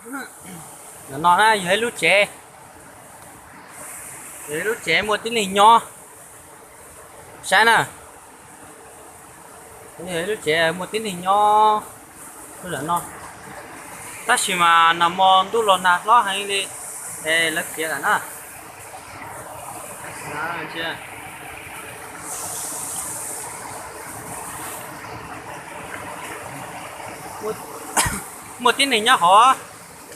Ntawm no na yog ib lub tsev, yog ib lub tsev muaj tib neeg nyob, saib na, yog ib lub tsev muaj tib neeg nyob no. Tab sis mas nag hmo ntuj los nag hlob heev li, es lawv khiav lawm na. Muaj tib neeg nyob hauv,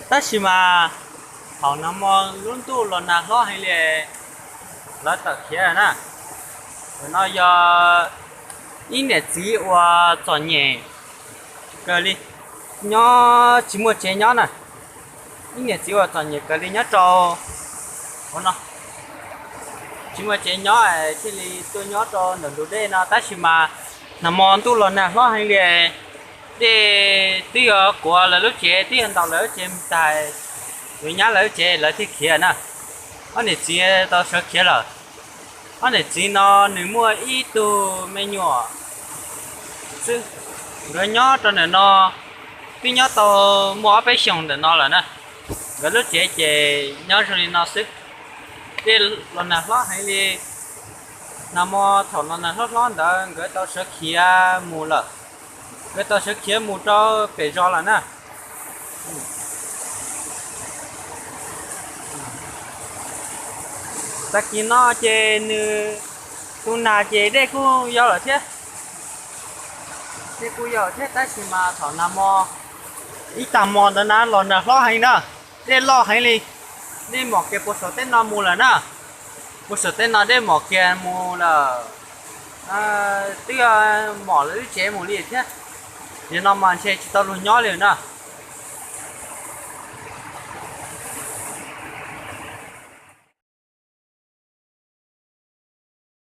tab sis mas thaum nag hmo lub ntuj los nag hlob heev li, lawv tawm khiav lawm na. Ntawm no yog ib niam txiv uas txom nyem kawg li, nyob tsis muaj tsev nyob na. Ib niam txiv uas txom nyem kawg li nyob rau hauv no, tsis muaj tsev nyob thiaj li tuaj nyob rau ntawm ntug dej no. Tab sis mas nag hmo ntuj los nag hlob heev li, dej twb yuav kuav lawv lub tsev, twb yuav ntaus lawv lub tsev mus tag, yuav nyab lawv lub tsev, lawv thiaj khiav na. Ob niam txiv tau sawv khiav lawm. Ob niam txiv no nws muaj ib tug me nyuam xwb, nkawd nyob rau ntawm no twb nyob tau muaj ob peb xyoos ntawm no lawm na. Nkawd lub tsev ces nyob zoo li no xwb. Dej los nag hlob heev li, nag hmo thaum los nag hlob hlob ntawd nkawd tau sawv khiav mus lawm. Nkawd tau sawv khiav mus rau pem zos lawm na. Tag kis no ces nws tu nag ces dej kuj yau lawm thiab. Dej kuj yau thiab, tab sis mas thaum nag hmo, ib tag hmo ntawd na los nag hlob heev na, dej loj heev li, dej mom kiag puag saum teb no mus lawm na. Puag saum teb no dej mom kiag mus lawm, twb mom lawv lub tsev mus li thiab. Nim no mas ntshe tsis tau luag nyob li na.